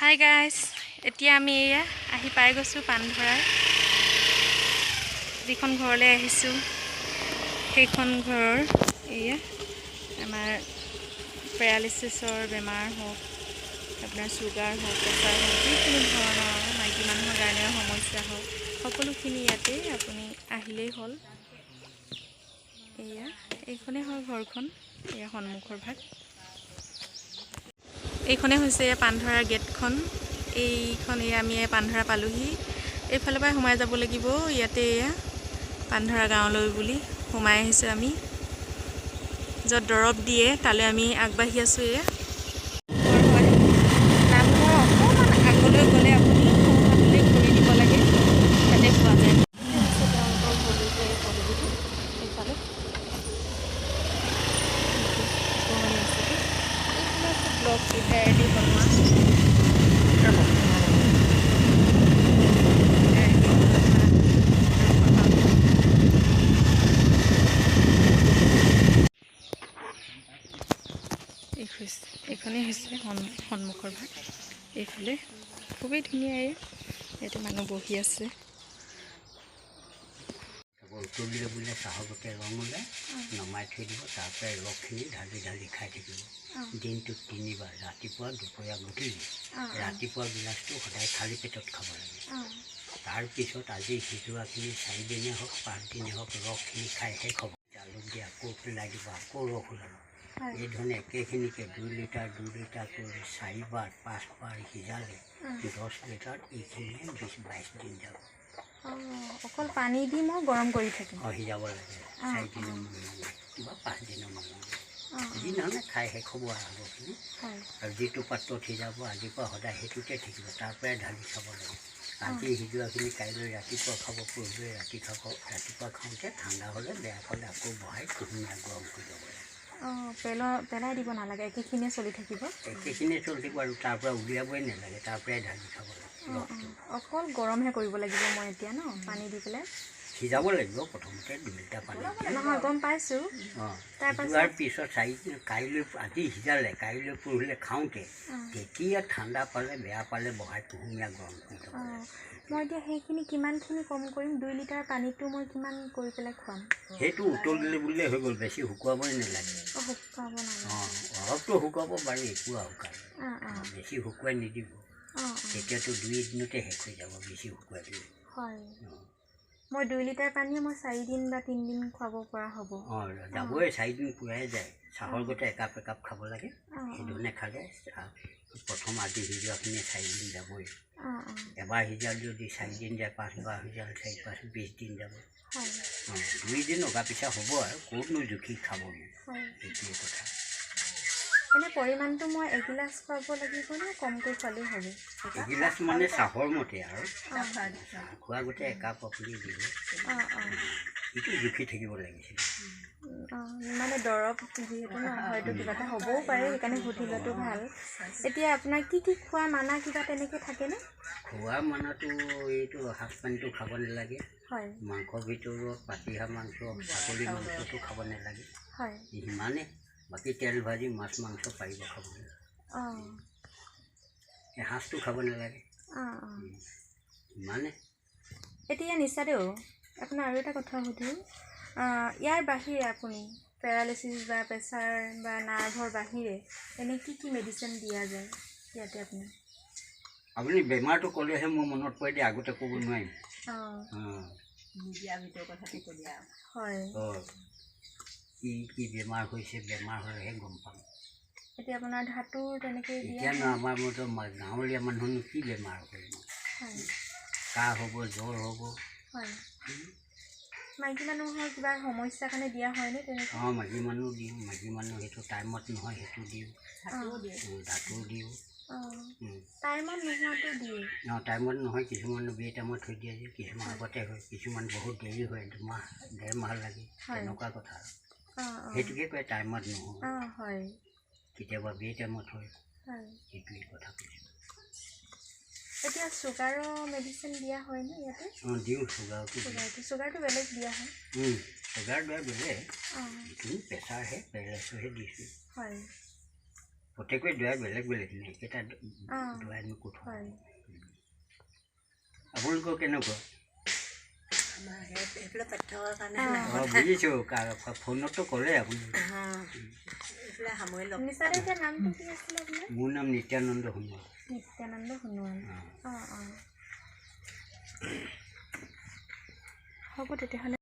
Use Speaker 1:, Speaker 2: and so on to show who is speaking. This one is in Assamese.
Speaker 1: হাই গাইজ, এতিয়া আমি এয়া আহি পাই গৈছোঁ পাণধৰাৰ। যিখন ঘৰলৈ আহিছোঁ সেইখন ঘৰৰ এয়া আমাৰ পেৰালিচিছৰ বেমাৰ হওক, আপোনাৰ চুগাৰ হওক, প্ৰেছাৰ হওক, যিকোনো ধৰণৰ মাইকী মানুহৰ কাৰণে সমস্যা হওক, সকলোখিনি ইয়াতে আপুনি আহিলেই হ'ল। এয়া এইখনেই হয় ঘৰখন, এয়া সন্মুখৰ ভাগ। এইখনেই হৈছে এয়া পাণধৰাৰ গেটখন। এইখন এয়া আমি পাণধৰা পালোহি। এইফালৰ পৰাই সোমাই যাব লাগিব। ইয়াতে এয়া পাণধৰা গাঁৱলৈ বুলি সোমাই আহিছোঁ আমি। য'ত দৰৱ দিয়ে তালৈ আমি আগবাঢ়ি আছোঁ। এয়া হয় নামঘৰ, অকণমান আগলৈ গ'লে আপুনি সোঁহাতলৈ ঘূৰি দিব লাগে, তাতে পোৱা যায়। হৈছে তেওঁলোকৰ পদূলিটো, এই পদূলিটো এইফালে অকণমানি ৰাস্তাটো। এইফালে আছে ব্লক ইটাৰেদি বনোৱা, ৰ'ব, ইটাৰেদি বনোৱা পাব। এই হৈছে, এইখনেই হৈছে সন্মুখৰ ভাগ। এইফালে খুবেই ধুনীয়া। এই ইয়াতে মানুহ বহি আছে।
Speaker 2: তাৰপৰা উতলিলে বোলে চাহৰ গতে ৰং ওলায়, নমাই থৈ দিব। তাৰপৰাই ৰসখিনি ঢালি ঢালি খাই থাকিব দিনটোত তিনিবাৰ, ৰাতিপুৱা, দুপৰীয়া, গধূলি। ৰাতিপুৱা গিলাচটো সদায় খালী পেটত খাব লাগে। তাৰপিছত আজি সিজোৱাখিনি 4 দিনে হওক, 5 দিনে হওক, ৰসখিনি খাই শেষ হ'ব, জালুক দি আকৌ পেলাই দিব, আকৌ ৰস ওলাব। এই ধৰণে একেখিনিকে 2 লিটাৰ 2 লিটাৰ কৰি চাৰিবাৰ পাঁচবাৰ সিজালে 10 লিটাৰ এইখিনিয়ে 20-22 দিন যাব।
Speaker 1: অঁ, অকল পানী দি মই গৰম কৰি থাকিম?
Speaker 2: অঁ, সিজাব লাগে 4 দিনৰ মূৰে মূৰে বা 5 দিনৰ মূৰে মূৰে, যিধৰণে খাই শেষ হ'ব আৰু আগৰখিনি। আৰু যিটো পাত্ৰত সিজাব আজিৰ পৰা সদায় সেইটোতে থাকিব, তাৰ পৰাই ঢালি খাব লাগে। আজি সিজোৱাখিনি কাইলৈ ৰাতিপুৱা খাব, পৰহিলৈ ৰাতি খাব। ৰাতিপুৱা খাওঁতে ঠাণ্ডা হ'লে, বেয়া পালে আকৌ বহাই কুহুমীয়া গৰম কৰি ল'ব লাগে।
Speaker 1: অঁ, পেলাই দিব নালাগে, একেখিনিয়ে চলি থাকিব।
Speaker 2: একেখিনিয়ে চলি থাকিব আৰু তাৰ পৰা উলিয়াবই নালাগে, তাৰ পৰাই ঢালি খাব লাগে ৰসটো।
Speaker 1: অকল গৰমহে কৰিব লাগিব মই এতিয়া ন, পানী দি পেলাই?
Speaker 2: সিজাব লাগিব প্ৰথমতে 2 লিটাৰ পানী দি।
Speaker 1: নহয়, গম পাইছোঁ। তাৰপাছত?
Speaker 2: সিজোৱাৰ পিছত 4 দিন, কাইলৈ আজি সিজালে কাইলৈ পৰহিলৈ খাওঁতে তেতিয়া ঠাণ্ডা পালে, বেয়া পালে বহাই কুহুমীয়া গৰম কৰি ল'ব লাগে।
Speaker 1: মই এতিয়া সেইখিনি কিমানখিনি কম কৰিম? 2 লিটাৰ পানীটো মই কিমান কৰি পেলাই খুৱাম?
Speaker 2: সেইটো উতলিলে বুলিলে হৈ গ'ল, বেছি শুকুৱাবই নালাগে।
Speaker 1: অঁ, শুকুৱাব নালাগে?
Speaker 2: অঁ, অলপতো শুকুৱাব বাৰু, একো শুকালে
Speaker 1: অঁ অঁ
Speaker 2: বেছি শুকুৱাই নিদিব।
Speaker 1: অঁ অঁ
Speaker 2: তেতিয়াতো দুই এদিনতে শেষ হৈ যাব বেছি শুকুৱাই দিলে।
Speaker 1: মই 2 লিটাৰ পানীয়ে মই 4 দিন বা 3 দিন খুৱাব পৰা হ'ব?
Speaker 2: অঁ, যাবই, 4 দিন পূৰাই যায়। চাহৰ গতে একাপ একাপ খাব লাগে। সেইধৰণে খালে প্ৰথম আজি সিজোৱাখিনি 4 দিন যাবই।
Speaker 1: অঁ অঁ
Speaker 2: এবাৰ সিজালে যদি 4 দিন যায়, পাঁচবাৰ সিজালে চাৰি পাঁচ 20 দিন যাব। অঁ, 2 দিন অগা পিছা হ'ব আৰু ক'তনো জুখি খাবনো? সেইটোৱে কথা।
Speaker 1: এনে পৰিমাণটো মই এগিলাচ খুৱাব লাগিব নে কমকৈ খোৱালেও হ'ব?
Speaker 2: এগিলাচ মানে চাহৰ মতে আৰু চাহ খোৱা আগতে একাপ আপুনি দিব।
Speaker 1: অঁ অঁ
Speaker 2: এইটো জুখি থাকিব লাগিছিল।
Speaker 1: অঁ, মানে দৰৱ যিহেতু ন, হয়তো কিবা এটা হ'বও পাৰে, সেইকাৰণে সুধি লোৱাটো ভাল। এতিয়া আপোনাৰ কি কি খোৱা মানা কিবা তেনেকৈ থাকেনে?
Speaker 2: খোৱা মানাটো এইটো সাজ পানীটো খাব নালাগে। মাংসৰ ভিতৰত পাতিহাঁহ মাংস, ছাগলী মাংসটো খাব নালাগে। সিমানে, বাকী তেল ভাজি মাছ মাংস পাৰিব খাবলৈ। এই সাজটো খাব নালাগে।
Speaker 1: অঁ অঁ
Speaker 2: সিমানে।
Speaker 1: এতিয়া নিচাদেউ, আপোনাৰ আৰু এটা কথা সুধোঁ। ইয়াৰ বাহিৰে আপুনি পেৰালিচিছ বা প্ৰেছাৰ বা নাৰ্ভৰ বাহিৰে এনেই কি কি মেডিচিন দিয়া যায় ইয়াতে আপুনি?
Speaker 2: আপুনি বেমাৰটো ক'লেহে মোৰ মনত পৰে দেই, আগতে ক'ব নোৱাৰিম। অঁ। অঁ, কি কি বেমাৰ হৈছে, বেমাৰ হ'লেহে গম পাম।
Speaker 1: এতিয়া আপোনাৰ ধাতুৰ তেনেকৈ দিয়া?
Speaker 2: এতিয়া ন আমাৰ মতো গাঁৱলীয়া মানুহনো কি বেমাৰ হয়? কাহ হ'ব, জ্বৰ হ'ব।
Speaker 1: হয়, মাইকী মানুহৰ কিবা সমস্যাৰ কাৰণে দিয়া হয়নে তেনেকৈ?
Speaker 2: অঁ, মাইকী মানুহ দিওঁ। মাইকী মানুহ সেইটো টাইমত নহয়, সেইটো দিওঁ। ধাতু দিওঁ।
Speaker 1: টাইমত নোহোৱাটো দিয়ে?
Speaker 2: অঁ, টাইমত নহয়। কিছুমান বে টাইমত হৈ দিয়ে যে, কিছুমান আগতে হয়, কিছুমান বহুত দেৰি হয়, দুমাহ ডেৰ মাহ লাগে। তেনেকুৱা কথা আৰু।
Speaker 1: অঁ অঁ
Speaker 2: সেইটোকে কয় টাইমত নহয়।
Speaker 1: অঁ হয়
Speaker 2: কেতিয়াবা বে টাইমত হয়। সেইটোৱে কথা কৈছোঁ।
Speaker 1: এতিয়া চুগাৰৰ মেডিচিন দিয়া হয়নে ইয়াতে?
Speaker 2: অঁ, দিওঁ, চুগাৰটো দিওঁ।
Speaker 1: চুগাৰটো বেলেগ দিয়া হয়?
Speaker 2: চুগাৰ দৰৱ বেলেগ। এইটো প্ৰেছাৰহে, পেৰালাইছৰহে দিছোঁ।
Speaker 1: হয়।
Speaker 2: প্ৰত্যেকৰে দোৱাই বেলেগ বেলেগ নে একেটা দোৱাইনো ক'ত হ'ব।
Speaker 1: হয়।
Speaker 2: আপোনালোকৰ কেনেকুৱা?
Speaker 3: আমাৰ সেইফালে পাতি থকাৰ কাৰণে।
Speaker 2: অঁ, বুজিছোঁ, ফোনতো ক'লে আপুনি।
Speaker 3: এইফালে সামৰি লওক।
Speaker 1: নিচাৰে এতিয়া নামটো কি আছিলে আপোনাৰ?
Speaker 2: মোৰ নাম নিত্যানন্দ সোণোৱাল।
Speaker 1: নিত্যানন্দ সোণোৱাল।
Speaker 2: অঁ।
Speaker 1: অঁ অঁ, হ'ব তেতিয়াহ'লে।